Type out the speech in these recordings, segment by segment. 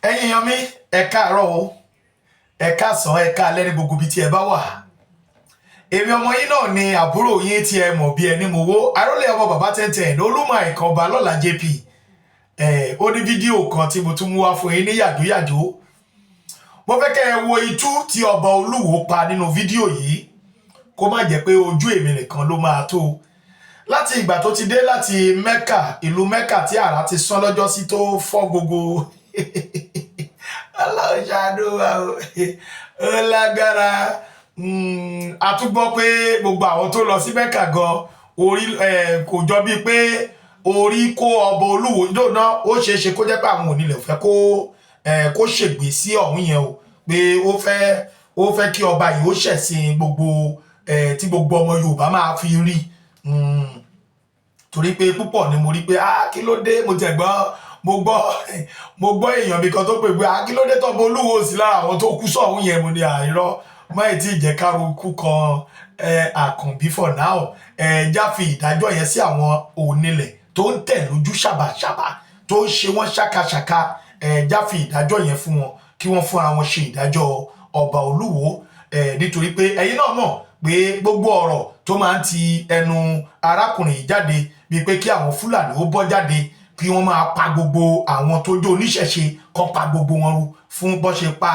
Ẹ̀yin èèyàn mi, ẹ káàárọ̀ o, ẹ káàsán, ẹ káalẹ́ ní gbogbo ibi tí ẹ bá wà. Èmi ọmọ yín náà ni, àbúrò yín tí ẹ mọ̀ bí ẹni mo wó, arólé ọmọ bàbá tẹ́ntẹ́n, olúmọ àìkànba lọ́la JP. Ẹ ó ní fídíò kan tí mo tún mú wá fún yín ní yàjóyàjó. Mo fẹ́ kẹ́ ẹ wo itú tí ọba Olúwo pa nínú fídíò yìí, kó má jẹ́ pé ojú èmi nìkan ló máa tó. Láti ìgbà tó ti dé láti Mecca, ìlú Mecca tí àrá ti sán lọ́jọ́ sí tó fọ́ gbogbo, Ọlọ́run ṣàánú wa o, ó lágbára. A tún gbọ́ pé gbogbo àwọn tó lọ sí Mecca gan, orí kò jọ bíi pé orí kó ọba Olúwo lónà. Ó ṣeé ṣe kó jẹ́ pé àwọn onílẹ̀ fẹ́ kó ṣègbè sí ọ̀hún yẹn o, pé ó fẹ́ kí ọba yìí ó ṣẹ̀sìn gbogbo tí gbogbo ọmọ Yorùbá máa fi rí, torí pé púpọ̀ ni mo rí pé, ah, kí ló dé? Mo tẹ̀ gbọ́, mo gbọ́ èèyàn mi kan tó pè pé, ah, kí ló dé tọ́ba Olúwo sí lára àwọn tó kú sọ̀hún yẹn? Mo ní àìrọ́ máì tí ì jẹ́ káro kú kan Àkànbí. For now, já fi ìdájọ́ yẹn sí àwọn onílẹ̀ tó ń tẹ̀ lójú ṣàbàṣàbà, tó ń ṣe wọ́n ṣàkàṣàkà. Já fi ìdájọ́ yẹn fún wọn, kí wọ́n fúnra wọn ṣe ìdájọ́ ọba Olúwo, nítorí pé ẹ̀yin náà mọ̀ pé gbogbo ọ̀rọ̀ tó máa ń ti ẹnu arákùnrin yìí jáde, bíi pé kí àwọn Fúlàní ó bọ́ jáde, kí wọ́n máa pa gbogbo àwọn tó jó oníṣẹ̀ṣe, kan pa gbogbo wọn ru fún bó ṣe pa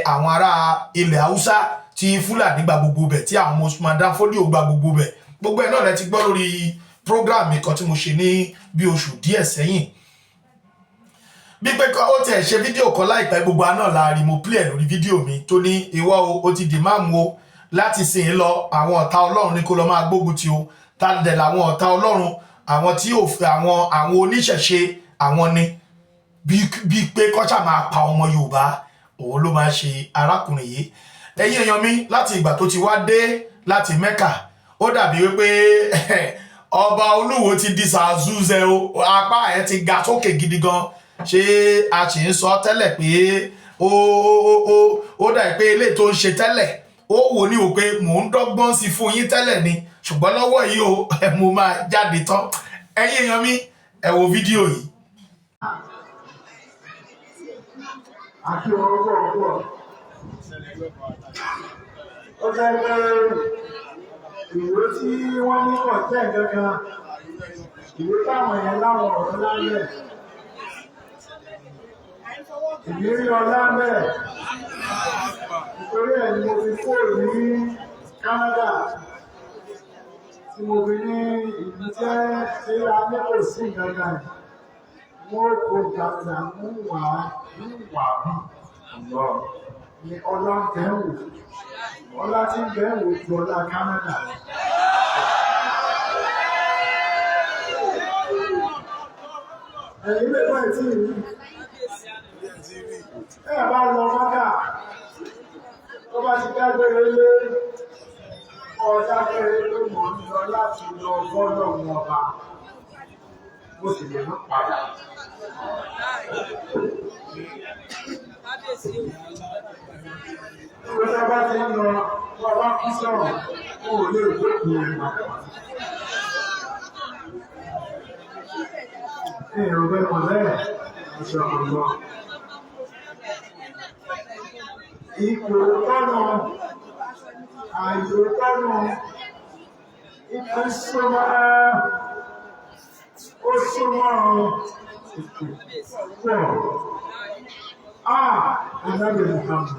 àwọn ará ilẹ̀ Haúsá tí Fúlàní gba gbogbo bẹ̀, tí àwọn Usman Dan Fodio gba gbogbo bẹ̀. Gbogbo ẹ̀ náà lẹ ti gbọ́ lórí program mi kan tí mo ṣe ní bí oṣù díẹ̀ sẹ́yìn, bí pé ó tiẹ̀ ṣe fídíò kan láìpẹ́. Gbogbo àná la rí, mo play ẹ̀ lórí fídíò mi, tó ní ìwọ o, ó ti di máàmù o, láti sìn ín lọ, àwọn ọ̀tá Ọlọ́run ní kó lọ máa gbógun ti o. Ta dẹ̀ làwọn ọ̀tá Ọlọ́run? Àwọn tí ò fẹ́ àwọn oníṣẹ̀ṣe, àwọn ni bí pé kọ́ṣà máa pa ọmọ Yorùbá, òun ló máa ṣe arákùnrin yìí. Ẹ̀yin èèyàn mi, láti ìgbà tó ti wá dé láti Mecca, ó dàbí wípé ọba Olúwo ti di sàzúzẹ o, apá ẹ̀ ti ga sókè gidi gan. Ṣé a sì ń sọ tẹ́lẹ̀ pé ó dàbí pé eléyìí tó ń ṣe tẹ́lẹ̀, ó wò ní o pé mò ń dọ́gbọ́n sí fún yín tẹ́lẹ̀ ni, ṣùgbọ́n lọ́wọ́ yìí o, mo máa jáde tán. Ẹ̀yin èèyàn mi, ẹ wo fídíò yìí. Àti wọn pọ̀ pọ̀. Ó jẹ́ pé ìwé tí wọ́n ní kò jẹ́ nǹkan kan, ìwé táwọn èèyàn láwọn ọ̀rọ̀ lálẹ́. Ìlérí ọlá bẹ́ẹ̀. Nítorí ẹ̀ ni mo fi kúrò ní Canada tí mo fi ní ìlú jẹ́ tí a ní kò sí nǹkan kan. Wọ́n kó gbàgbà ń wà ń wà bí ni ọlá ń bẹ́ wò. Ọlá tí ń bẹ́ wò ju ọlá Canada lọ. Ẹ̀yin lè bá ìtì rí. Ẹ bá lọ Mọ́kà, tó bá ti dágbére lé, ọ̀dágbére pé mò ń lọ láti lọ bọ́lọ̀ wọn ọba, mo sì lè má padà. Tó bá ti ń lọ, tó bá kú sọ̀rọ̀, o ò lè gbókùn ẹ̀ padà. Èrò bẹ́ẹ̀ mọ̀ bẹ́ẹ̀, ìṣọ̀ ọ̀gbọ́n. Ipò tọ́nà, ààyè tọ́nà, ipò súnmọ́, ó súnmọ́ pọ̀. Ah, Ànábì Muhammad.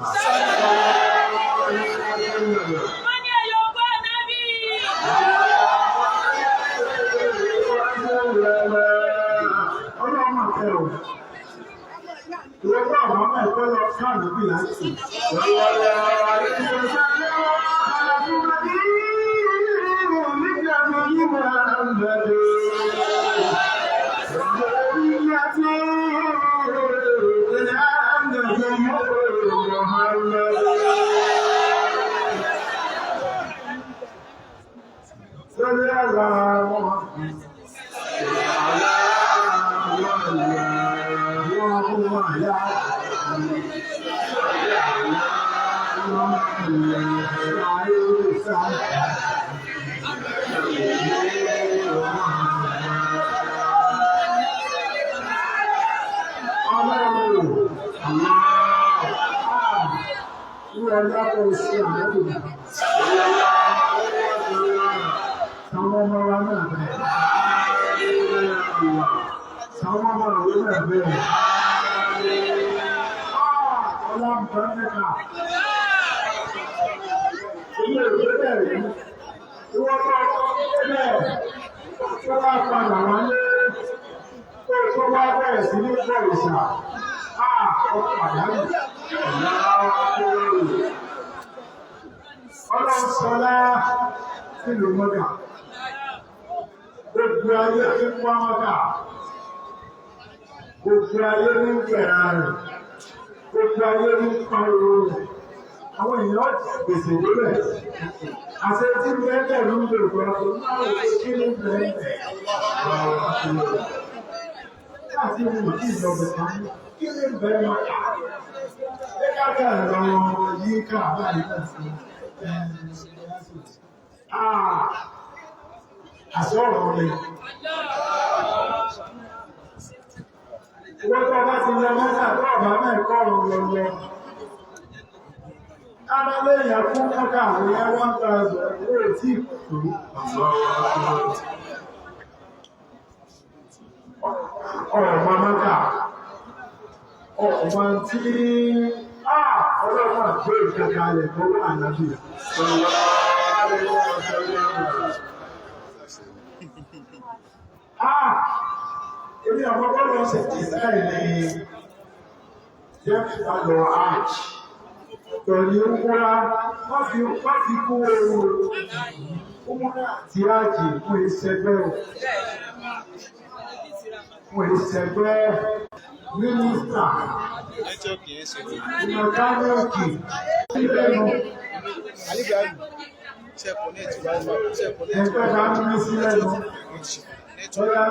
Wọ́n ní ẹ̀yọ̀ ọgbọ́n Ànábì. Ọlọ́run máa fẹ́ o. Ìwọ bá àwọn ọmọ ẹ̀kọ́ lọ káàdì bí láti. Sọ́dọ̀ àlá wọn. ọlá kò sí àlejò. Àwọn ọmọ wa náà bẹ̀rẹ̀. Àwọn ọmọ àwọn náà bẹ̀rẹ̀. Ọlá ń bẹ níta. Ilé ìwé bẹ̀rẹ̀ yìí. Ìwọ́n tó bẹ́ẹ̀ tó bá padà wálé tó tó bá bẹ̀rẹ̀ sí ní bọ̀ ìṣà. Ó pàdánù. Ọlọ́sọlá nílùú Mọ́gà. Gbogbo ayé ní wá Mọ́gà. Gbogbo ayé ní gbẹ̀rà rẹ̀. Gbogbo ayé ní pariwo rẹ̀. Àwọn èèyàn gbèsè lébẹ̀. Àṣẹ tí bẹ́ẹ̀ ló ń bèrè pẹ̀lú kí ní bẹ́ẹ̀ láti mú kí ìjọba kan kí ní bẹ́ẹ̀ máa kà. Ṣé ká kà lọ yí ká báyìí náà sí? Àsọ̀rọ̀ ni. Wọ́n tó bá ti lọ mọ́tà tó ọ̀bá mẹ́kọ́ ọ̀rọ̀ lọ lọ. Kábálẹ̀ èèyàn fún mọ́kà àwọn yẹn 1,000 owó tí kò ọ̀mọ mọ́kà. Ọ̀mọ tí ọlọ́run àgbé ìkẹkàlẹ̀ tó wà nábì. Èmi ọmọ bọ́ọ̀lù ṣe design ní jẹ́míta lọ arch. Pẹ̀lú wúrà, wọ́n fi kú ewu wúrà àti ájì fún ìṣẹ́gbẹ́ fún ìṣẹ́gbẹ́ mínísítà mẹkáníìkì sílẹ̀nu ẹgbẹ́ bá ń mí sílẹ̀nu bóyá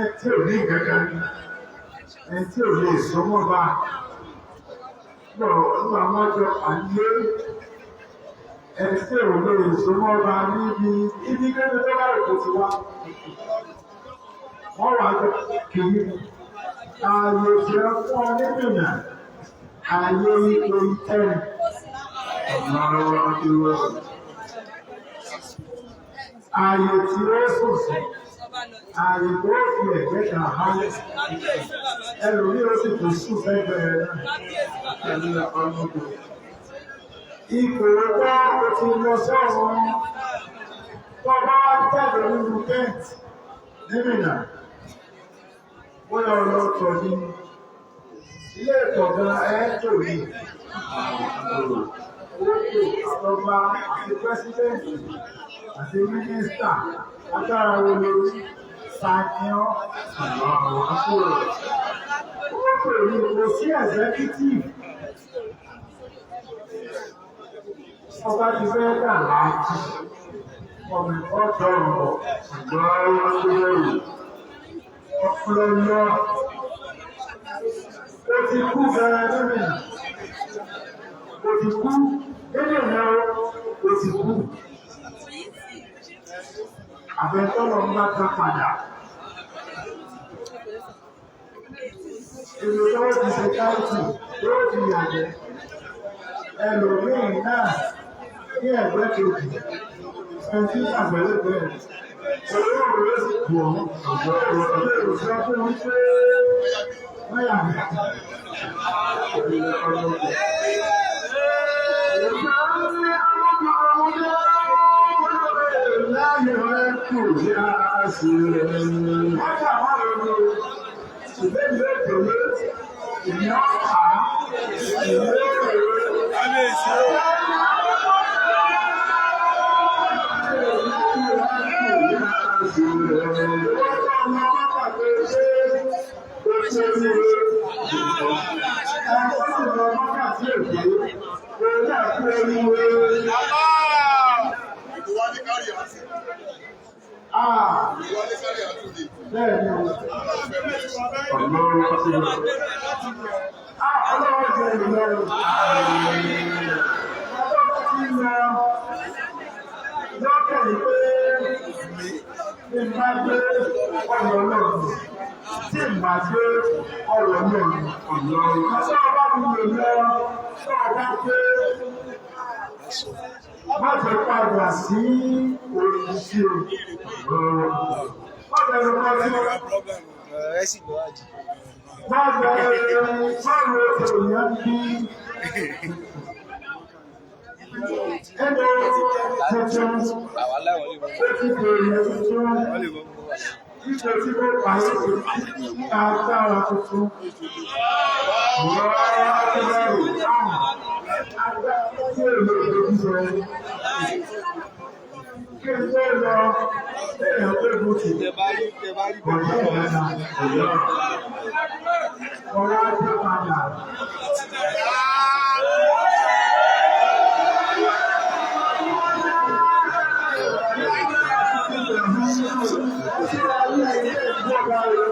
ẹ tí ò ní kankan ẹ tí ò lè sọmọ́ bá nígbà wọn jọ àlé ẹ tí ò lè sọmọ́ bá níbi ibi kẹ́kẹ́ tó bá rò tó ti wá wọ́n wá jọ kìí ààyè tí ó fún ọ nígbìmọ̀ ààyè ipò ìtẹ́rù ààyè tí ó sùn sí ààyè tó fi ẹ̀gbẹ́ kan hálẹ̀ ẹlòmíì ó sì tún sùn sẹ́gbẹ̀ẹ́ náà ipò ọgbọ́ ó ti lọ sọ́run tó bá tẹ̀lé nínú kent nímìnà bóyá ọlọ́tọ̀ ní ilé ìtọ̀ gan ẹ́ tò ní àtọba àti pẹ́sidẹ́ǹtì àti mínísítà agbára wo lórí sàníọ́ ó pè ní kò sí executive ọba ti fẹ́ dà láàjì ọmọ ọ̀dọ́ ọ̀pọ̀lọpọ̀ ó ti kú gan-an lónìí ó ti kú nínú ìná ó ti kú àfẹ́tọ́lọ̀ ń bá tán padà èlò lọ́wọ́ ti ṣe káìtì yóò fi yàgbẹ́ ẹlòmíì náà ní ẹ̀gbẹ́ kejì ẹni tí àgbẹ̀lẹ́gbẹ̀ olóòrò ló sì kù ọ́ olóòrò sọ fún un pé wọ́n yàgbẹ́. Bẹ́ẹ̀ni o. Ọlọ́run jẹ́ ìlọrin. Ọlọ́run ti lọ lọ́kẹ̀ ní pé bí n bá gbé ọ̀rọ̀ Ọlọ́run tí n bá gbé ọ̀rọ̀ Ọlọ́run. Ọ̀sán ọba fi lè lọ tó o bá pé má fẹ́ padà sí òṣìṣẹ́ o. Má fẹ́ lọ sí má fẹ́ má lọ èèyàn bí ẹnu tuntun ó ti bèrè tuntun nítorí tí ó parí ní agbára tuntun. Agbára tí èlò ìdójú sọ. Kí n tó lọ, èèyàn pé mo ti kọjá ìlànà ọ̀yọ́. Ọ̀rọ̀ ajé padà. Wọ́n ní tí ó bá o.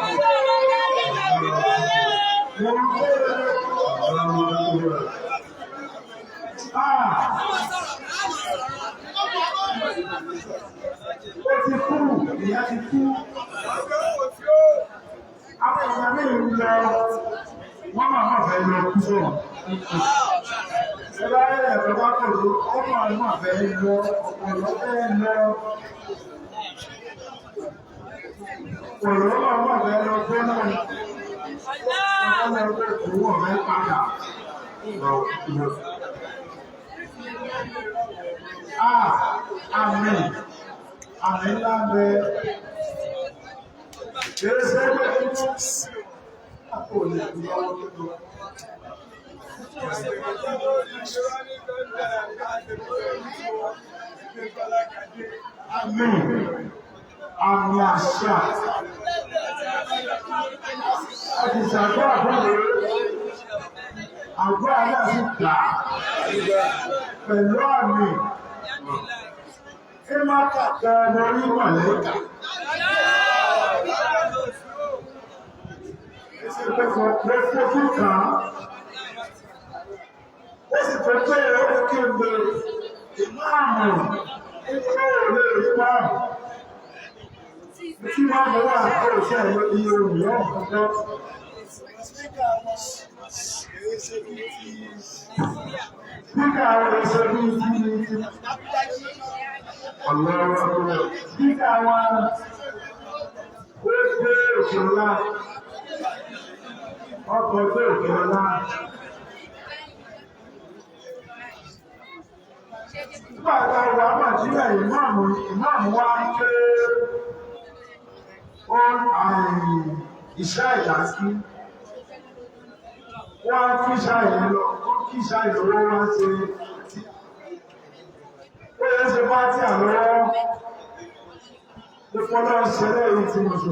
Ìgbà wọn ní ìgbà tí ó lé o. Ó ti kú, ìyá ti kú. Àwọn èèyàn mélòó ń lọ, wọ́n máa máa fẹ́ lọ kú sọ̀rọ̀. Ẹ bá rẹ̀ ẹ̀rọ bá pẹ̀lú, ó máa máa fẹ́ lọ, ọ̀pọ̀lọ́ fẹ́ lọ. Ọ̀pọ̀lọ́ máa máa fẹ́ lọ gbọ́ náà. Allah. Ọ̀pọ̀lọ́ fẹ́ kú ọ̀fẹ́ padà. Ah, àmín, àmín ńlá ń bẹ. Kìí ṣe pé kò lè kú lọ́wọ́ nínú. Àmín, àmì àṣà. A ti ṣàdúrà fún mi. Àdúrà náà sì gbà pẹ̀lú àmì. Ẹ má kàkà lórí mọ̀lẹ́kà. Mo fojú kàn án. Ó sì tó pé ó kí n lè ìmáàmù nígbà ò lè rí máàmù. Tí máàmù wà kó o ṣe iye òmìnira ọ̀dọ́. Nígbà àwọn ẹ̀ṣẹ̀ bíi ti ọ̀lọ́rọ̀ nígbà àwọn ó gbé òkè ńlá ọkọ̀ gbé òkè ńlá. Nígbà tá a wà Nàìjíríà ìmáàmù ìmáàmù wa ń ké ó ìṣá ìdásí. Wọ́n á kí ìṣá ìlú lọ, ó kí ìṣá ìlú lọ́wọ́ wá ṣe ó yẹ ṣe pátí àlọ́wọ́ ìfọlọ́ ṣẹlẹ̀ èyí tí mo sọ.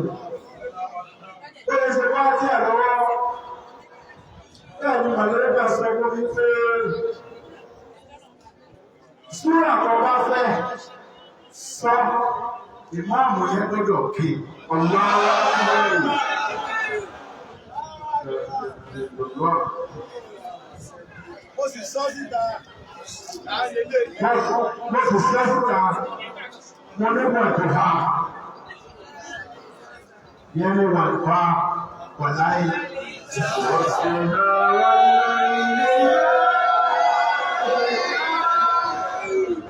Ó yẹ ṣe pátí àlọ́wọ́ bẹ́ẹ̀ ni màlẹ́kà sọ fún mi pé súrà tó bá fẹ́ sọ ìmáàmù yẹn gbọ́dọ̀ kí ọ̀la Mo sì sọ síta. Mo sì sọ síta mo ní wàdùhà yẹn ní wàdùhà wàláyé.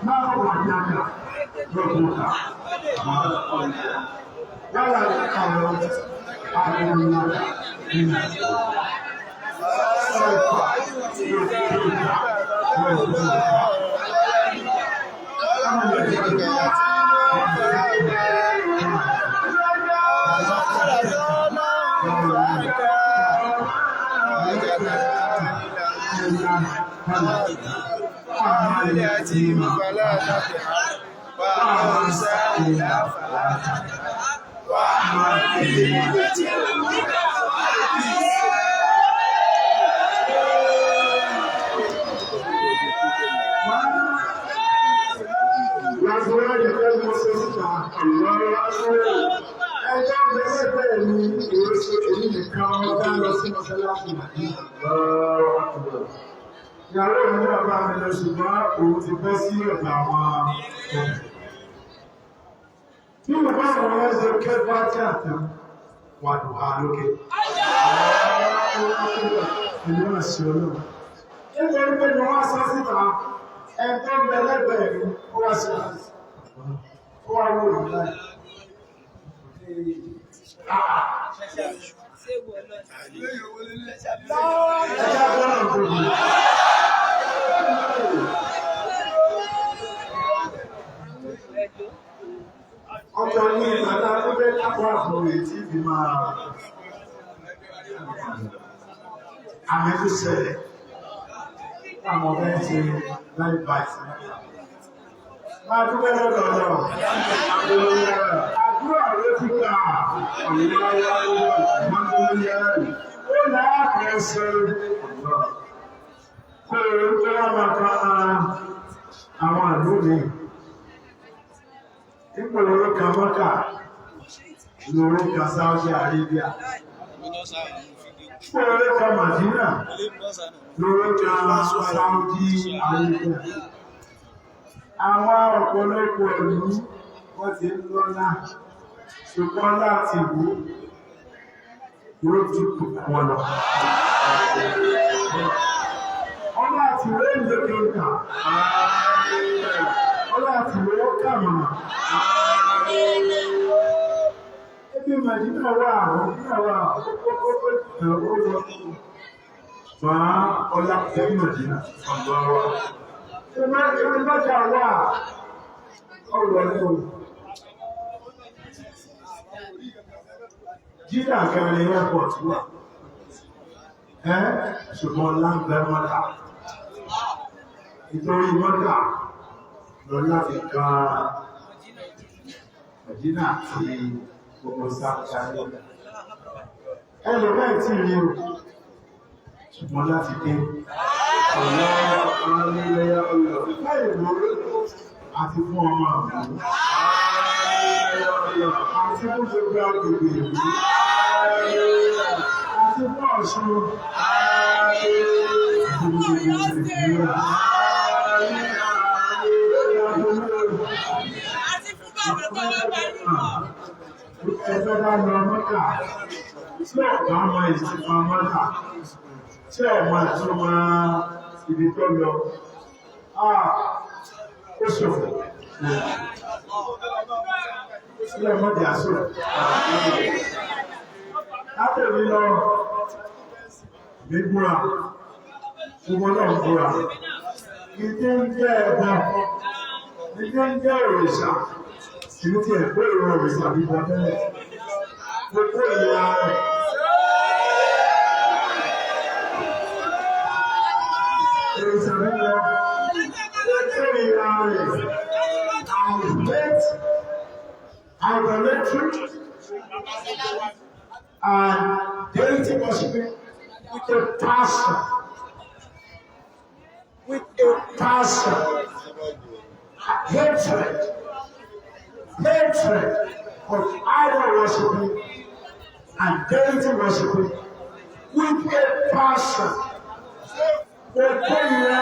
Máa wà nyàgà lọ́kùnkà. Wàlá kàlọ́ àyànnàkà nínú. Sọ̀fà lọ́kùnkà lọ́kùnkà. síta. Ẹjọ́ bẹ̀rẹ̀ bẹ́ẹ̀ ni èrò ṣe èyí nìkan ọjà lọ sí mọ́ṣáláṣí. Ìyàwó mi náà bá mi lọ, ṣùgbọ́n òun ti bọ́ sí ọ̀dọ̀ àwọn ọ̀dọ́. Tí mo bá wọn yẹn ṣe ké pátí àtàn wà dùhà lókè. Ìlú náà ṣe olóòrùn. Nítorí pé mo wá sá síta, ẹgbẹ́ ń bẹ lẹ́gbẹ̀ẹ́ mi, ó wá sí láti. Ó wá wò ó láì. Ẹja gbọ́dọ̀ tóbi. Ọ̀tọ̀ ní ìgbàdá tó fẹ́ lápò àpò rẹ̀ tí fi máa àmì tó ṣẹlẹ̀ táwọn ọ̀fẹ́ ń ṣe láì báyìí. Máa dúpẹ́ lọ́dọ̀ Ọlọ́run. Àdúrà ló ti gbà. Ó láàpẹ̀ ṣe kó o tó wá máa ka àwọn àlú mi. Ipò lórí kan Mọ́kà, lórí kan Saudi Arabia. Ipò lórí kan Madina, lórí kan Saudi Arabia. Àwọn ọ̀pọ̀lọpọ̀ ìlú wọ́n ti ń lọ́lá, ṣùgbọ́n láti wò ó ti kù wọn lọ. Ọlá àti ìwé ìlú kẹta. Ọlá àti ìwé ó kà mọ̀nà. Ebi Màdínà wà, Màdínà wà, ó lọ. Màá ọlá fẹ́ Màdínà. Ebi Màdínà wà, ọ̀rọ̀ ní o. Jídà kan ní airport wà. Ẹ́ ṣùgbọ́n ọlá ń bẹ Mọ́kà. Ìtorí Mọ́kà lọ láti kan Mẹ̀dínà àti gbogbo Sáúdí Arábíà. Ẹlòmíì tí rí o, ṣùgbọ́n láti dé. Láì wò àti fún ọmọ àbúrò. Àti fún gbogbo agbègbè ìlú. Àti fún Ọ̀ṣun. Àti fún gbogbo Nàìjíríà. Àti fún bàbá tó wá gbajúmọ̀. Ẹgbẹ́ bá lọ Mọ́kà, tí ọ̀gá ọmọ ìsìnkú Mọ́kà, tí ọmọ ìtumọ̀ ibi tó lọ, ó ṣòfò. Sílẹ̀ mọ́dì àṣò. Látẹ̀mí lọ, mi búra, gbogbo náà búra. Ìdí ń jẹ́ ẹbọ, ìdí ń jẹ́ òrìṣà, ìlú ti ẹ̀kọ́ ìrọ̀ òrìṣà bíbọ tẹ́lẹ̀. Gbogbo ìyá rẹ̀. Òrìṣà bíbọ, gbogbo ìyá rẹ̀. I hate idolatry and deity worshiping with a passion. With a passion. Hatred. Hatred of idol worshiping and deity worshiping with a passion. Gbogbo ìyá.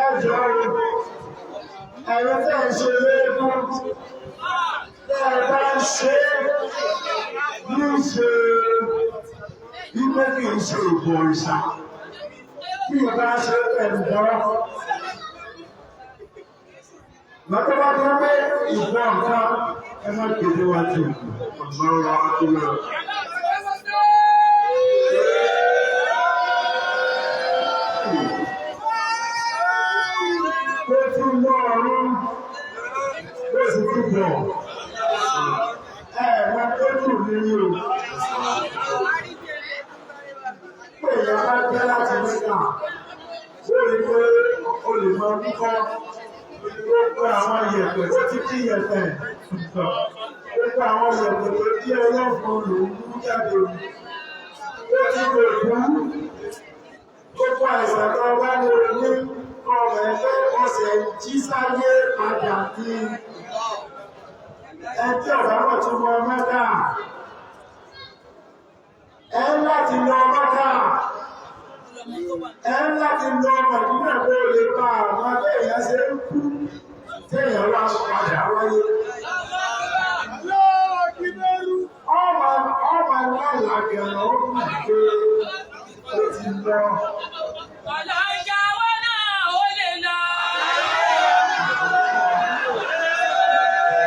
Ẹjọ́ ẹ̀rọ tẹ́ ń ṣe léégún, tẹ́ ẹ bá ń ṣe ní ṣe wípé kì í ṣe ìbò òrìṣà, bí ìbá ṣe pẹ̀lú bọ́rọ́. Lọ́jọ́ bá tó pé ìbò nǹkan ẹ má kéde wá jù ọ̀gbọ́n akílọ̀. Ó ti lọ ọ̀run, ó sì ti bọ̀. Ẹ̀ẹ̀mọ tó jù ní o. Pé èèyàn bá jẹ́ láti Mẹ́kà, ó rí pé o lè mọ kíkọ́ gbogbo àwọn yẹ̀pẹ̀ ó ti kí yẹ̀pẹ̀. Gbogbo àwọn yẹ̀pẹ̀ tó dí ọlọ́fun lòún mú jáde. Ó ti lò kú. Gbogbo àìsàn tó bá ní oní ọmọ ẹgbẹ́ ọ̀sẹ̀ jí sáyé padà ní ẹtí ọ̀dọ́mọ̀ tó mọ Mẹ́kà. Ẹ ń láti lọ Mẹ́kà. Ẹ ń láti lọ Mẹ̀dínà kó lè bá àwọn abẹ́yẹn ṣe ń kú téèyàn wá padà wáyé. Ọmọ ọmọ lálàgẹ̀rẹ̀ ó mọ̀ pé ó ti lọ. Ọlọ́jà wa náà ó lè lọ.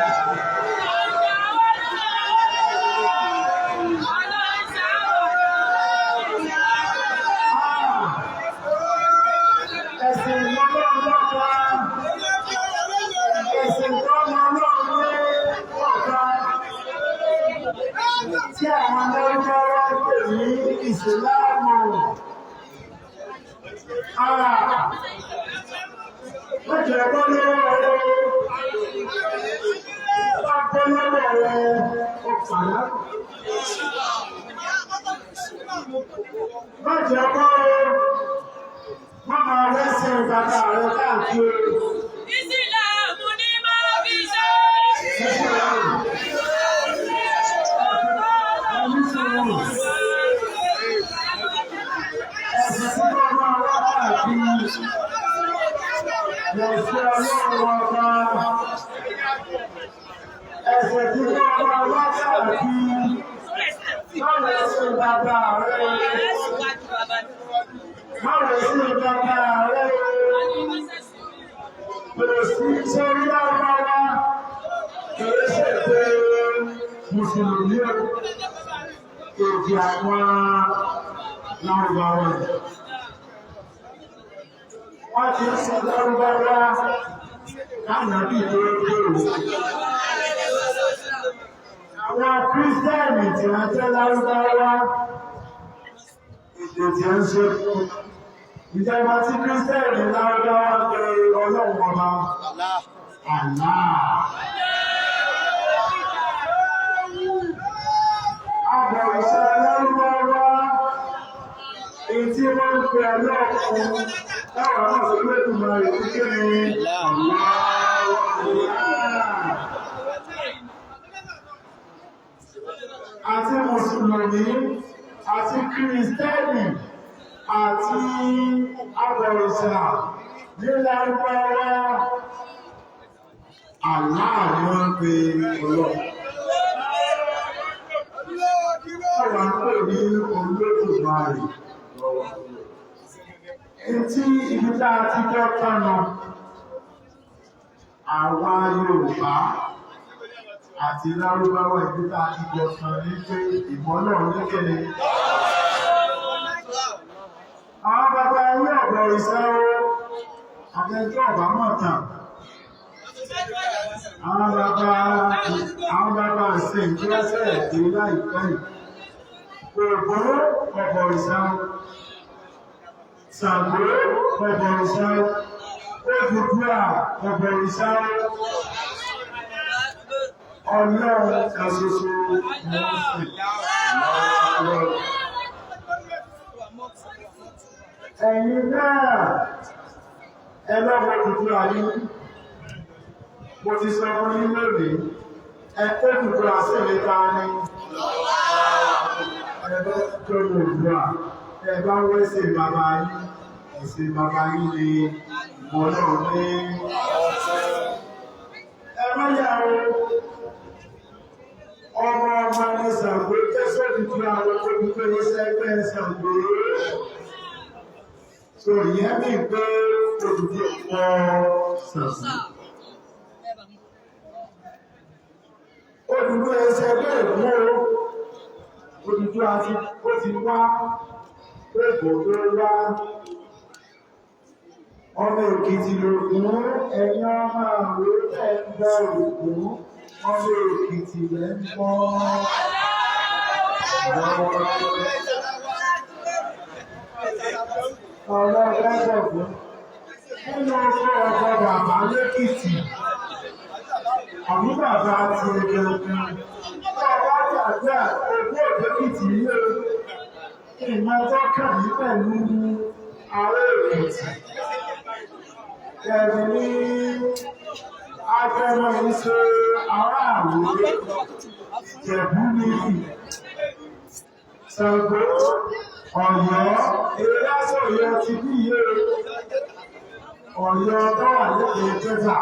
Ọlọ́jà wa náà ó lè lọ. Ọlọ́jà wa náà. Ẹ̀sìn lọ́lọ́lọ́ta. Ẹ̀sìn tọ́lọ́lọ́lọ́ta. Tí àwọn Lárúbáwá pè ní Ìsìláàmù. Wọ́n jẹ́ bọ́ lọ́wọ́ rẹ̀. Bá bọ́ lọ́wọ́ rẹ̀, ó pàdánù. Má jẹ́ bọ́ o. Má máa rẹ́sìn bàbá rẹ̀ káàkiri. Ìsìláàmù ni máa fi ṣe. Ẹ̀sìn tí wọ́n máa wá káàkiri. Ẹ̀sìn Ọlọ́run ọba. Ẹ̀sìn tí wọ́n máa wá káàkiri. Má rẹ́sìn bàbá rẹ̀. Má rẹ́sìn bàbá rẹ̀. Kò sí sórí lágbára. Kì í ṣe pé Mùsùlùmí o. Èdè àwọn Lárúbáwá ni. Wọ́n ti ń sọ Lárúbáwá kánàbì tó dé o. Àwọn Kírísítẹ́nì tí wọ́n jẹ́ Lárúbáwá èdè tí ń ṣe fún ìjọba tí Kírísítẹ́nì Lárúbáwá pé Ọlọ́run ọba Allah. Abọ̀rìṣà Lárúbáwá èyí tí wọ́n ń pe Ọlọ́run táwọn náà sọ pé ìtumọ̀ rẹ̀ ní kí ni àti Mùsùlùmí àti Kìrìsìtẹ́nì àti abọ̀rìṣà ní Lárúbáwá Allah ni wọ́n ń pe Ọlọ́run. Táwa ń pè ní Olódùmarè. Etí ibi tá a ti jọ kánà, àwa Yorùbá àti Lárúbáwá ibi tá a ti jọ kan ní pé ìmọ̀ náà ní kíni. Àwọn bàbá ilé ọ̀bọ̀ ìṣẹ́ o, àtẹjọ́ ọ̀bá mọ̀ tàn. Àwọn bàbá àwọn bàbá ìsìn tí wọ́n ṣẹ̀ dé láìpẹ́ yìí. Ògún ọ̀bọ̀ ìṣẹ́ o. Ṣàngó ọ̀bọ̀ ìṣẹ́ o. Odùduwà ọ̀bọ̀ ìṣẹ́ o. Ọlọ́run kan ṣoṣo ni wọ́n sìn. Ẹ̀yin náà ẹ lọ́wọ́ Odùduwà yín. Mo ti sọ fún yín lónìí, ẹ Odùduwà sì lè ta ni. Ẹ bá tó Odùduwà, ẹ bá wẹ́sẹ̀ bàbá yín, ẹ̀sìn bàbá yín ni ìmọ̀ náà ní. Ẹ má yà o. Ọmọ ọmọ ní Ṣàngó tẹ́sán Odùduwà àwọn olùgbé sẹ́gbẹ́ Ṣàngó. So ìyẹn mi pé Odùduwà pọ̀ Ṣàngó. Odùduwà ẹsẹ̀ bẹ́ẹ̀ mú o. Odùduwà ti ó ti wá èkó tó wá. Ọmọ Èkìtì lògùn ẹ̀yin ọmọ àwò ẹ̀ ń bọ Ògún. Ọmọ Èkìtì lẹ́ ń bọ́. Ọ̀rọ̀ ọ̀gbọ̀gbọ̀. Nínú ọkọ̀ ọkọ̀ bàbá lẹ́kìtì. Àbí bàbá ti ẹgbẹ̀rún. Bàbá tàgbà ogún òdòkìtì yìí o. Ìmọ̀ tó kàn mí pẹ̀lú ará Èkìtì. Ẹ̀rù ní Agẹmọ yìí ṣe ará Àwórì, Ìjẹ̀bú ní Ṣàngó, Ọ̀yọ́, eré lásán Ọ̀yọ́ ti bí iye Ọ̀yọ́ tó wà lẹ́kẹ̀ẹ́ Jẹ́fà.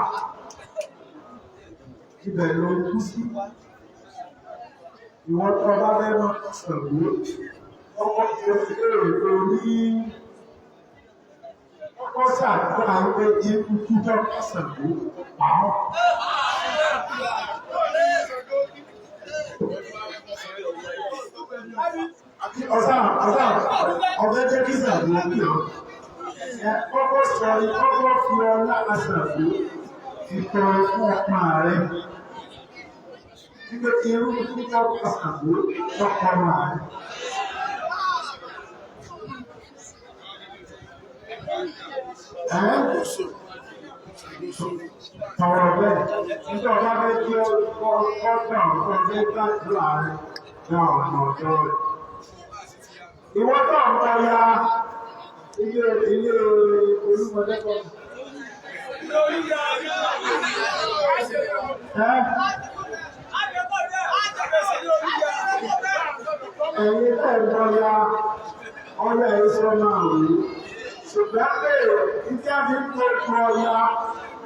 Ibẹ̀ ló kú sí. Ìwọ́n tó bá fẹ́ mọ Ṣàngó, ọkọ̀ ìrèrè tó ní ọkọ̀ ṣàdúrà pé ikú kú tó bá Ṣàngó pa ọ́. Ọ̀sán ọ̀sán ọ̀fẹ́ jẹ́ kí Ṣàngó kí ọ. Ẹ kọ́kọ́ sọ kọ́kọ́ fi ọlá Ṣàngó fi tọrọ fún ọmọ rẹ. Nígbà tí irú kú tó bá Ṣàngó lọ́kọ̀ ọmọ rẹ. Tọ̀rọ̀ bẹ́ẹ̀, nígbà ọba fẹ́ kí ọ gbà ọ̀fẹ́ fẹ́ gbàdúrà rẹ̀ ní ọ̀nà ọ̀dọ́ rẹ̀. Ìwọ tó ń kọ ya ilé ilé olúmọdé kan. Ẹ̀yin tẹ̀ ń kọ ya ọlọ́ ẹ̀ sọ máa wù ú. Ṣùgbọ́n pé ìdí àbí ń kó ọya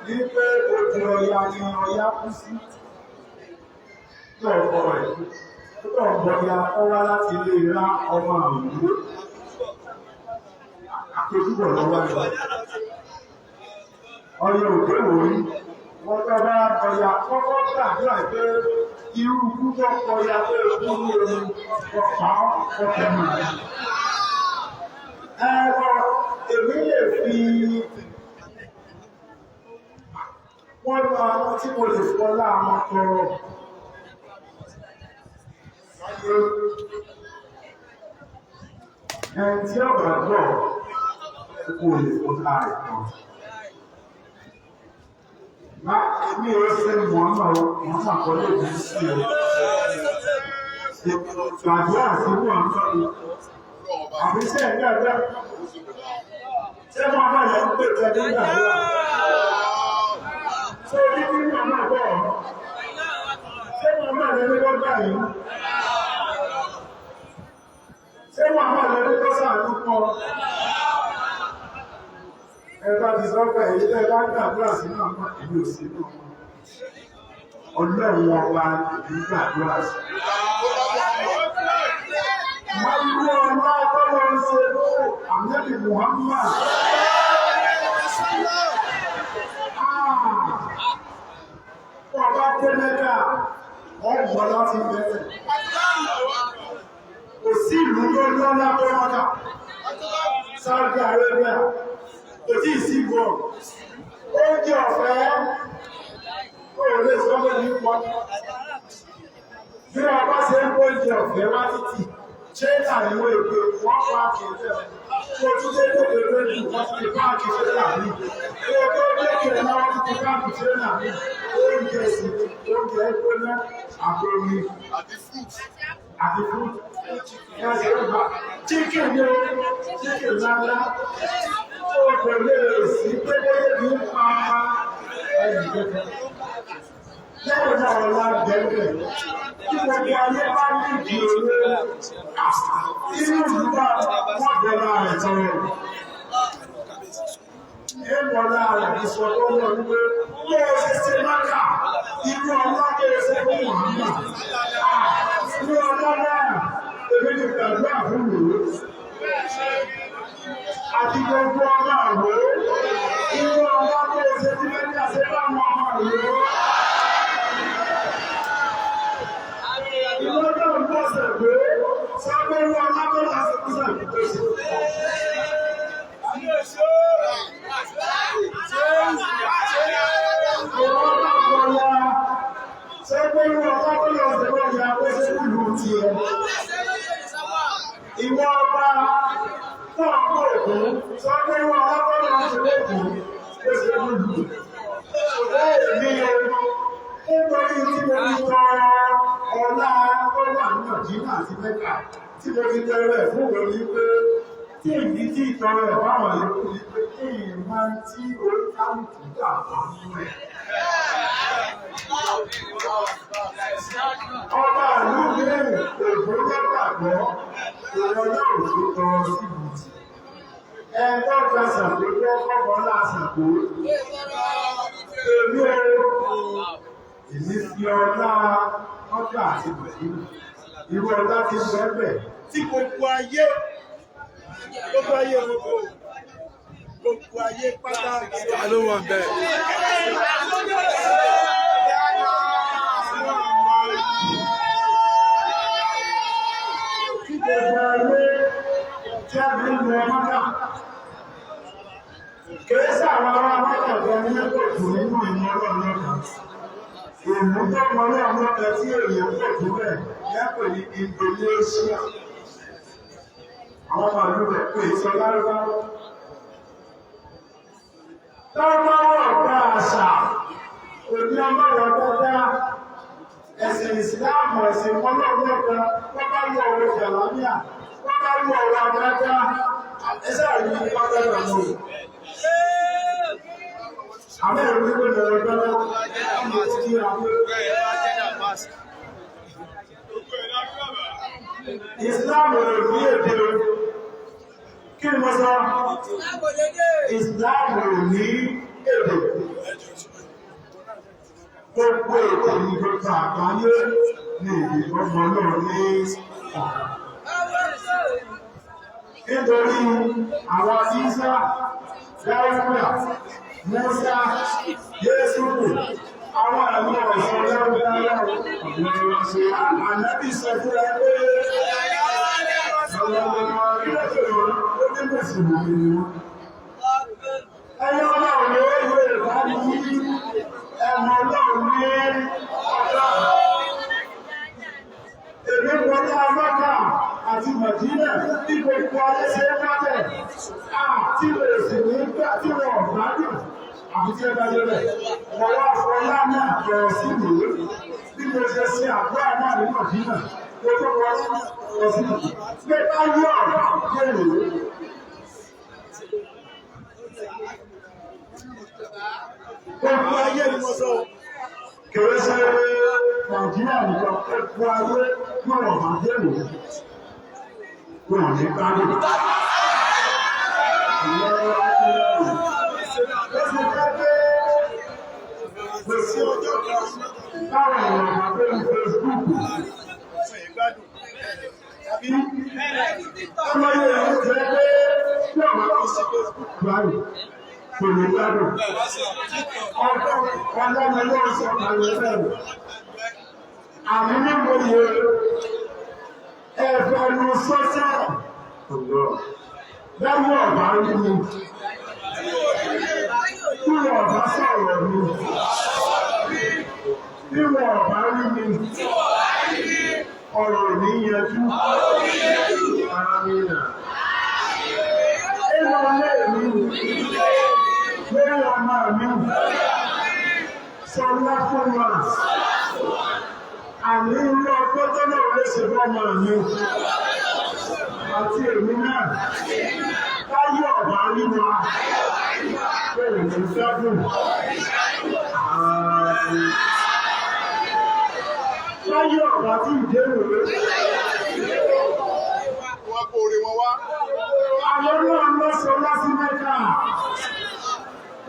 ní pé odò ọya ni ọya kú sí. Ní ọkọ rẹ̀, tó ń bọ̀ya ó wá láti ilé ra ọmọ àwùjọ. Àkójúbọ̀ lọ́wọ́ rẹ̀. Ọya òde wòrí, wọ́n tọ́ bá ọya kọ́kọ́ gbàdúrà pé irú ikú tó kọya pé kú ní omi ọ̀pá ọ̀pẹ̀ mọ̀. Ẹ̀rọ èmi lè fi wọ́n lọ àwọn tí mo lè fọlá àwọn tọrọ. Ẹni tí ọ̀gá gbọ́ kò lè fọlá rẹ̀ tán. Má èmi ò ṣe Mùhàmmá o, Mùhàmmá kọ́ lè bí sí o. Gbàdúrà sí Mùhàmmá o. Àbí sẹ́yìn gbàdúrà. Ṣé Mùhàmmá lẹ́ ń pè tẹ́lẹ̀ gbàdúrà? Ṣé orí bí Mùhàmmá bọ̀ ọ́? Ṣé Mùhàmmá lẹ́ ní kọ́ gbà yín? Ṣé Mùhàmmá lẹ́ ní kọ́ sàánú pọ̀? Ẹ bá ti sọ pé èyí tẹ́ bá gbàdúrà sí Mùhàmmá èmi ò sí náà. Ọlọ́run ọba èmi gbàdúrà sí. Wọ́n irú ọlá tọ́lọ́ ń ṣe fún Ànábì Muhammad. Ọba dé Mẹ́kà, ọgbọ̀n láti bẹ̀rẹ̀. Kò sí ìlú tó lọ́lá tó Mẹ́kà. Saudi Arabia, kò tí ì sí gbọ́. Oúnjẹ ọ̀fẹ́, kò lè sọ pé ní pọ́. Bí ọba ṣe ń kó oúnjẹ ọ̀fẹ́ wá títì, ṣéńtà ni wọ́n èpè wọ́n páàkì ẹ̀fẹ́. Kò tún dé lóde lójú, wọ́n ti páàkì ṣéńtà mi. Kò tó dókè náà wọ́n ti páàkì ṣéńtà mi. Oúnjẹ sì oúnjẹ gbóná àti omi Àti fruit. àti fún ẹsẹ̀ ọba. Chicken ni o, chicken ńláńlá. Ó kò lè sí pé bóyá bí ń pa ẹnì kankan. Lẹ́yìn náà ọ̀la bẹ̀rẹ̀. Kí gbogbo ayé bá ní ìdí owó, inú ìlú bá wọ́n bẹ̀rẹ̀ rẹ̀ tọrọ. Èèmọ̀lá rẹ̀ fi sọ tó wọ̀ wípé bí o ṣe ṣe Mákà, irú ọlá tó o ṣe fún Mùhàmmá. Irú ọlá náà, èmi ti gbàdúrà fún mi. Àti gbogbo ọmọ àwò, irú ọlá tó o ṣe fún Mẹ́kà ṣe báwọn ọmọ àwò. Ìwọ́n náà ń bọ̀ sẹ̀gbé, sábẹ́rú ọlá tó lọ sí kúsà tó ṣe. Ìwọ́n náà kọ̀ ya, sábẹ́rú ọlá tó lọ sí kúsà tó ṣe kúlù tiẹ̀. Ìwọ ọba tó ń kó òkú, sábẹ́rú ọlá tó lọ sí kúsà tó ṣe kúlù. Ṣùgbọ́n èmi o, nítorí tí mo fi tọrọ ọlá tó wà ní Mọ̀dínà àti Mẹ́kà tí mo fi tọrọ ẹ̀ fún òun ní pé tí èyí tí ìtọrọ ẹ̀ báwọn yòókù ní pé kí èyí máa ń tí oríkálùkù gbà wá nínú ẹ̀. Ọba ìlú mìíràn ògbó lọ́gbàgbọ́ ìwọ náà ò fi tọrọ sí ìbùtì. Ẹgbẹ́ kan ṣàpèjọ kọ́kọ́ náà ṣàpò. Èmi o, èmi fi ọlá ọjà àti bẹ̀rù. Irú ọlá ti bẹ́ẹ̀ Tí gbogbo ayé gbogbo ayé pátá. Ta ló wà bẹ́ẹ̀? Tí gbogbo ayé tí a fi ń lọ mọ́tà. Kìí sàwọn ará mọ́tà gan ní pọ̀ jù nínú ìmọ̀ ọlọ́run lọ́kàn. Ìlú tó mọ ọlọ́run lọ́kàn tí èèyàn pọ̀ jù bẹ́ẹ̀ lẹ́pẹ̀ ní Indonesia. Àwọn màlúù rẹ̀ pè é sọ lárúbáwá. Lárúbáwá ọ̀gá àṣà òní ọlọ́run dáadáa. Ẹ̀sìn ìsìláàmù ẹ̀sìn ọlọ́run lọ́kàn wọ́n bá wọ ọ̀rọ̀ jàlámíà wọ́n bá wọ ọ̀rọ̀ àdáadáa. Ẹsẹ̀ àríwí pátá ìrànwọ́. Àmọ́ ẹ̀rọ wípé lọ́rọ̀ gbọ́dọ̀ kí a pé Islam ò ní èdè o. Kí ni mo sọ? Islam ò ní èdè. Gbogbo èdè ní gbogbo àgbáyé ní èdè ọmọ náà ní ọ̀kan. Nítorí àwọn Ísá, Dáúdà, Mùsá, Yésùkù, àwọn àmì ọ̀sán lárúbáwá ànábì sọ fún ẹ pé ó ní mùsùlùmí ni wọ́n. Ẹyọ ọlọ́run ló yẹ ìbá ní ẹmọ ọlọ́run ní ọ̀dọ́. Èmi wọlé Amọ́kà àti Màdínà ní gbogbo ayé ṣe é bábẹ̀. Tí mo sì ní gbà tí wọn ò gbádùn àbí tí ẹ bá débẹ̀. Mo wá fọlá náà bẹ̀rẹ̀ sí ìlú. Bí mo ṣe ṣe àdúrà náà ní Màdínà, mo tó wọlé náà bẹ̀rẹ̀ sí ìlú. Bí bá yí ọ̀rọ̀ dé ìlú. Gbogbo ayé ni mo sọ. Kìí ṣe Nàìjíríà nìkan gbogbo ayé yóò máa dé ìlú. Wọ́n ò ní gbádùn. Ó sì jẹ́ pé Kò sí ọjọ́ kan táwọn èèyàn máa dé ní Facebook. fún ìgbádùn. Tàbí Ọmọ yẹn ń jẹ́ pé bí ọ̀rọ̀ kò sí Facebook. gbádùn kò ní gbádùn. Ọjọ́ ọlọ́run ló ń sọ kalẹ̀ bẹ́ẹ̀. Àmì níbo yẹ ẹ̀fẹ̀ lu sọ́sẹ̀ lẹ́yìn ọ̀bá rí mi. Bí wọ́n bá sọ̀rọ̀ mi. Bí wọ́n bá rí mi. Ọ̀rọ̀ ò ní yanjú. Ara mi nà. Inú ilé mi. Lórí ọmọ mi. Sọlá fún wa. Àní irú ọgbọ́n tó náà lè ṣe fọ́mọ mi. Àti èmi náà. Táyé ọ̀bá rí wa. Bẹ́ẹ̀ ni gbádùn. Ààrùn. Táyé ọ̀bá tí ìdérò rẹ̀. Wọ́n kó oore wọn wá. Àwọn náà lọ sọ lásì Mẹ́kà.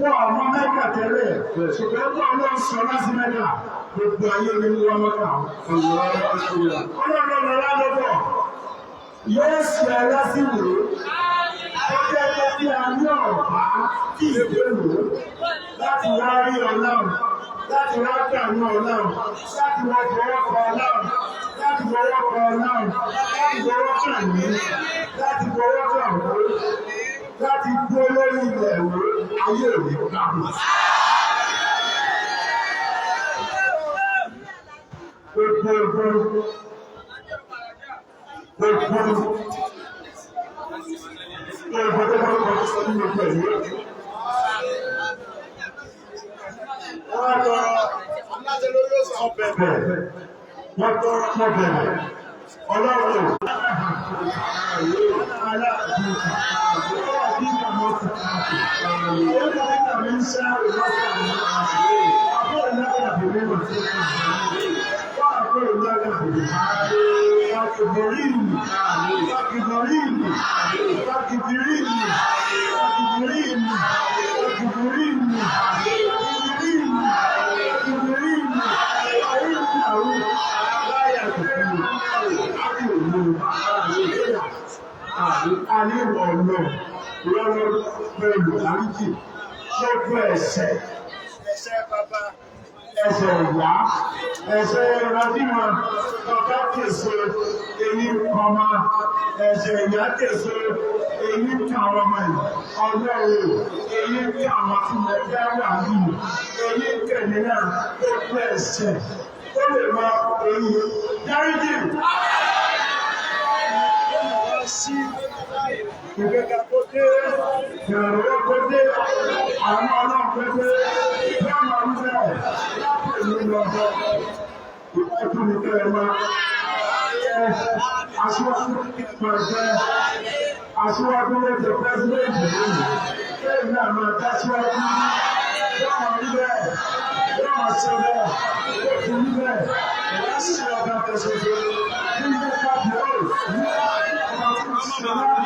Wọ́n ọmọ Mẹ́kà tẹ́lẹ̀. Ṣùgbọ́n wọ́n lọ sọ lásì Mẹ́kà. Gbogbo ayé ni wọ́n Mẹ́kà. Ọlọ́run lọ lálọ́bọ̀. Yóò ṣe ẹ lásìwò. Ó jẹ́ pé kí a ní ọ̀pá kí ìdérò láti wá rí Ọlọ́run, láti wá gbàgbọ́ Ọlọ́run, láti wá fọwọ́ kọ Ọlọ́run, láti fọwọ́ kọ Ọlọ́run, láti fọwọ́ kàn mí, láti fọwọ́ kàn wó, láti dúró lórí ilẹ̀ wó, ayé òní gbàgbọ́. Gbogbo gbogbo gbogbo gbogbo tó bá kọjú sọ nínú pẹ̀lú. Wọ́n tọrọ aláṣẹ lórí ọ̀sán ọbẹ̀. Bẹ́ẹ̀ wọ́n tọrọ mọ́ bẹ̀rẹ̀. Ọlọ́run. Àní ọ̀nà lọ́rọ̀ pẹ̀lú àríjì gbogbo ẹ̀ṣẹ̀ Ẹ̀ṣẹ̀ bàbá. ẹ̀ṣẹ̀ ìyá ẹ̀ṣẹ̀ ìrandíran bàbá kèso eyín kọmọ ẹ̀ṣẹ̀ ìyá kèso eyín káwọn ọmọ yìí ọlọ́run eyín káwọn tí mo fẹ́ wà yìí eyín kẹ̀mí náà gbogbo ẹ̀ṣẹ̀ ó lè mọ eyín dáríjì. Ìgbéga kó dé, ìrànlọ́wọ́ kó dé, àwọn ọlọ́run pé pé wọ́n máa ń bẹ̀rẹ̀ lápò ìlú lọ́dọ̀. Ìtọ́jú ni kẹ́ ẹ máa jẹ́ aṣíwájú máa jẹ́ aṣíwájú ló jẹ pẹ́sidẹ́ǹtì lónìí. Bẹ́ẹ̀ náà máa dá síwájú. Wọ́n máa rí bẹ́ẹ̀, wọ́n máa ṣe bẹ́ẹ̀, ó fi rí bẹ́ẹ̀. Ìyá sì ọ̀gá tẹ̀sán-ṣe. Nígbà kábíyèsí, ọba tí mo ṣe náà.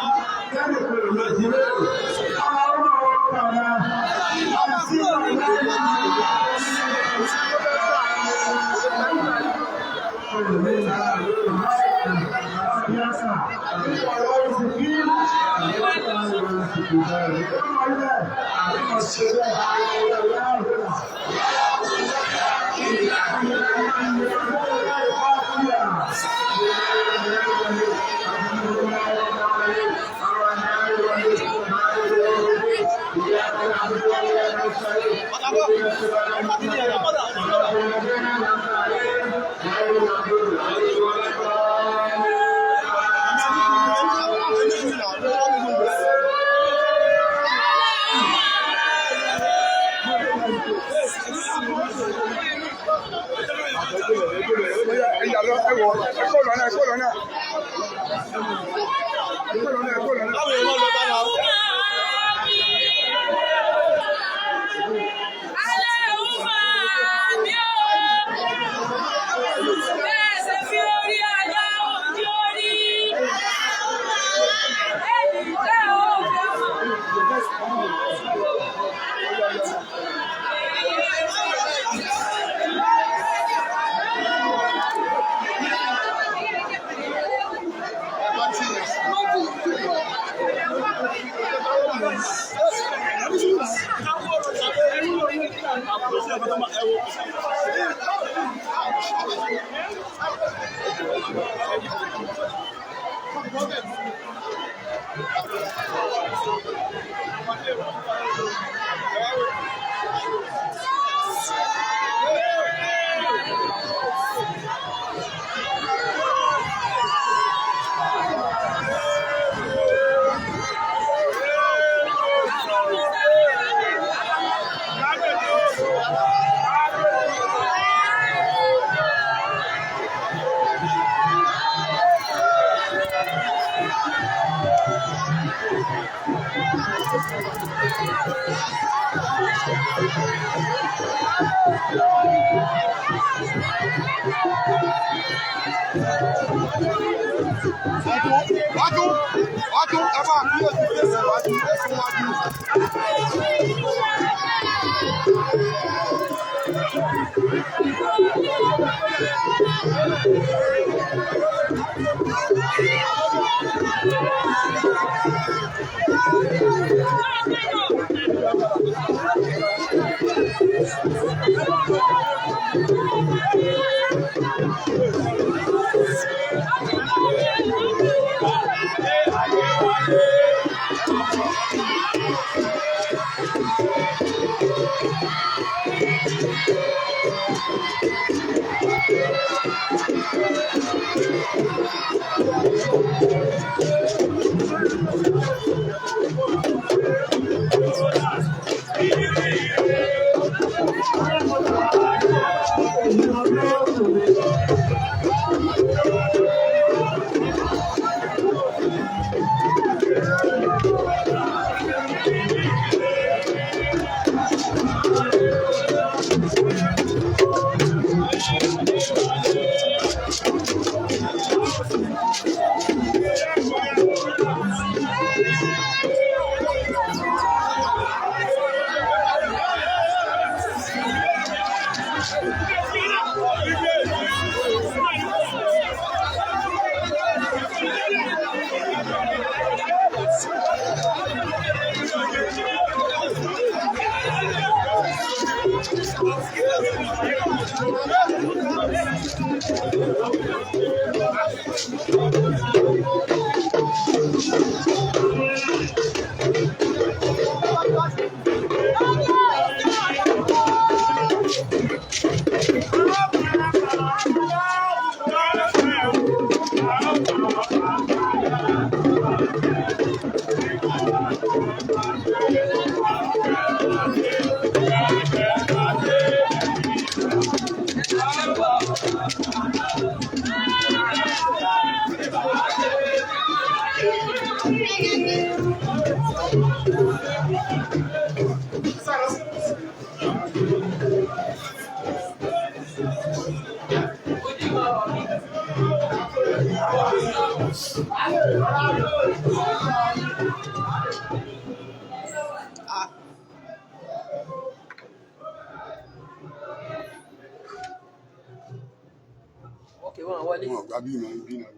Okay, wọn wọlé. Wọn gbà bí ìmọ̀ bí náà.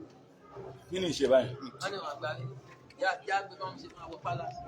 Kí ni ìṣe báyìí? Wọn ní wọn gbà mí. Já já gbé bọ́n ṣe máa wọ palace.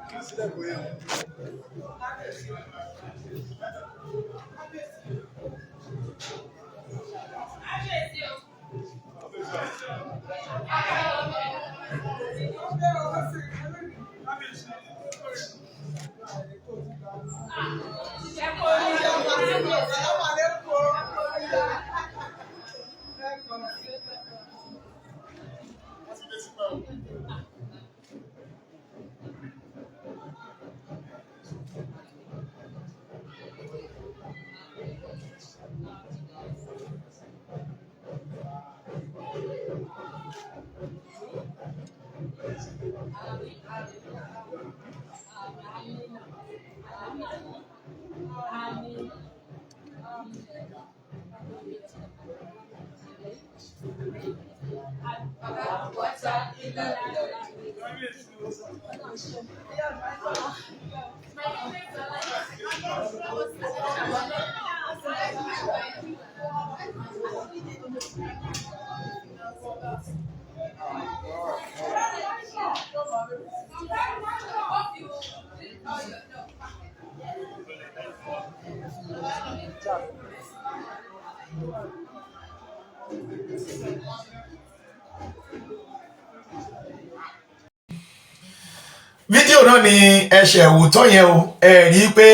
Fídíò náà ni ẹsẹ̀ òótọ́ yẹn o. Ẹ rí i pé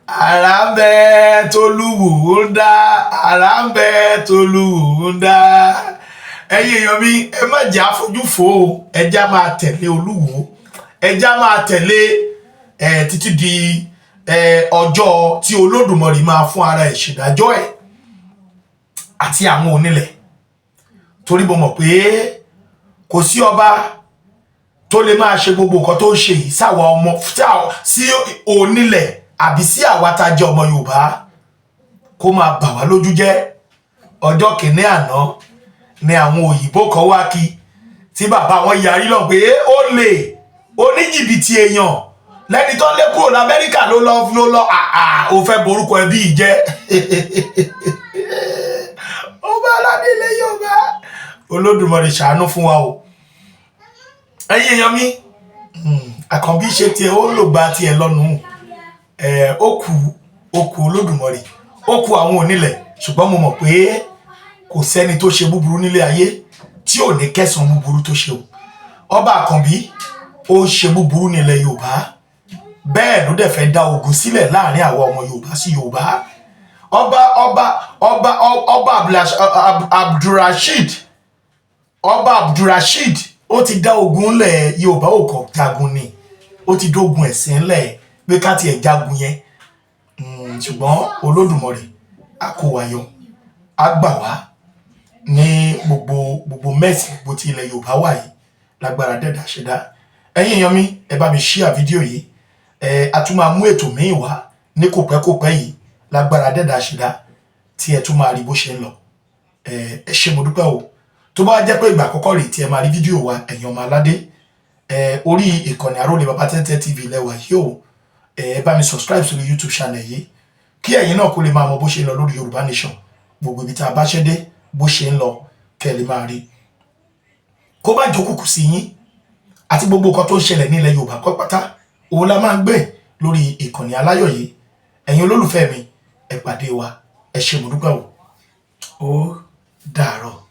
àrà ń bẹ tólúwò ń dá, àrà ń bẹ tólúwò ń dá. Ẹ̀yin èèyàn mi, ẹ má jẹ́ àfojú fò ó. Ẹ já máa tẹ̀lé Olúwo, ẹ já máa tẹ̀lé ẹ títí di ẹ ọjọ́ tí Olódùmarè máa fún ara ẹ̀ ṣèdájọ́ ẹ̀ àti àwọn onílẹ̀, torí mo mọ̀ pé kò sí ọba tó lè máa ṣe gbogbo nǹkan tó ń ṣe yìí sáwa ọmọ sí onílẹ̀ àbí sí àwa tá a jẹ́ ọmọ Yorùbá kó máa bà wá lójú jẹ́. Ọjọ́ kìíní àná ni àwọn òyìnbó kan wá kí tí bàbá wọn yarí lọ pé ó lè oníjìbìtì èèyàn lẹ́ni tó ń lé kúrò lamẹ́ríkà ló lọ ló lọ àà ó fẹ́ borúkọ ẹbí yìí jẹ́. Ọba aládé ilẹ̀ Yorùbá, Olódùmarè ṣàánú fún wa o. Ẹ̀yin èèyàn mi, Àkànbí ṣe tiẹ̀, ó lò gba tiẹ̀ lọ́nu ẹ̀, ó kù, ó kù Olódùmarè, ó kù àwọn onílẹ̀. Ṣùgbọ́n mo mọ̀ pé kò sẹ́ni tó ṣe búburú nílé ayé tí ò ní kẹsàn-án búburú tó ṣe o. Ọba Àkànbí ó ń ṣe búburú nílẹ̀ Yorùbá, bẹ́ẹ̀ ló dẹ̀ fẹ́ dá ogun sílẹ̀ láàrin àwa ọmọ Yorùbá sí Yorùbá. Ọba Abdulrasheed, ọba Abdulrasheed, ó ti dá ogun ńlẹ̀ Yorùbá. Ò kọ̀ jagun ni, ó ti dógun ẹ̀sìn ńlẹ̀ pé ká tiẹ̀ jagun yẹn. Ṣùgbọ́n Olódùmarè á kó wa yọ, á gbà wá ní gbogbo mẹ́sì gbogbo tí ilẹ̀ Yorùbá wà yìí lágbára dẹ́dà ṣẹ̀dá. Ẹ̀yin èèyàn mi, ẹ bá mi ṣíà fídíò yìí. Ẹ a tún máa mú ètò míì wá ní kòpẹ́kòpẹ́ yìí lágbára dẹ́dà ṣẹ̀dá, tí ẹ tún máa rí bó ṣe ń lọ. Ẹ ṣé, mo dúpẹ́ o. Tó bá jẹ́ pé ìgbà àkọ́kọ́ rèé tí ẹ máa rí fídíò wa, ẹ̀yin ọmọ aládé, Ẹ orí ìkànnì Àrólé Baba Tẹ́ntẹ́n TV lẹ́wà yìí o. Ẹ bá mi subscribe sórí YouTube channel yìí, kí ẹ̀yin náà kó lè máa mọ bó ṣe ń lọ lórí Yorùbá Nation, gbogbo ibi tá a bá ṣe dé, bó ṣe ń lọ, kẹ́ ẹ lè máa rí, kó má jókòó sí yín, àti gbogbo nǹkan tó ń ṣẹlẹ̀ nílẹ̀ Yorùbá kọ́ pátá, òun la máa ń gbé lórí ìkànnì aláyọ̀ yìí. Ẹ̀yin olólùfẹ́ mi, ẹ pàdé wa. Ẹ ṣé, mo dúpẹ́ o. Ó dàárọ̀.